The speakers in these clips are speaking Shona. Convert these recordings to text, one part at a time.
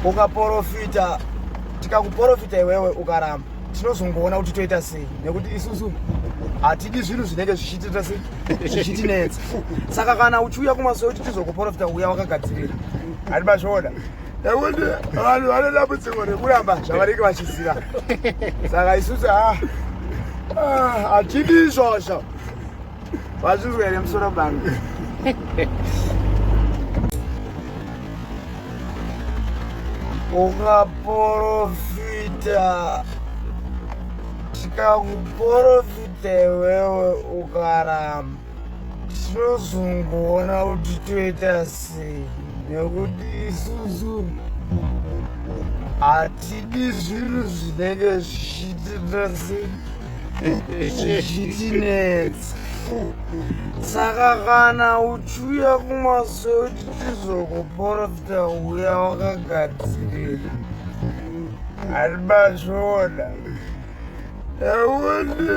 Ukaporofita, tikakuporofita iwewe ukaramba, tinozongoona kuti toita sei, nekuti isusu hatidi zvinhu zvinenge zvichitiita sei, zvichitinetsa. Saka kana uchiuya kumasowe kuti tizokuporofita, uya wakagadzirira. Handi mazviona nekuti vanhu vane dambudziko rekuramba zvavanenge vachiziva. Saka isusu hatidi izvozvo. Wazvinzwa here musoro bangu? Ukaporofita, tikakuporofita iwewe ukaramba, tinozongoona kuti toita sei, nekuti isusu hatidi zvinhu zvinenge zvichiita sei, zvichitinetsa. Saka kana uchiuya kumasowe kuti tizokuporofita, uya wakagadzirira. Handibazviona nekuti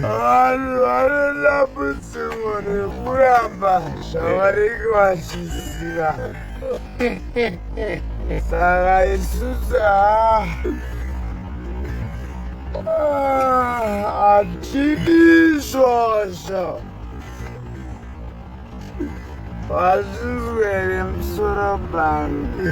vanhu vane dambudziko rekuramba zvavanenge vachiziva. Saka isusu hatidi izvozvo. Wazvinzwa here musoro bangu?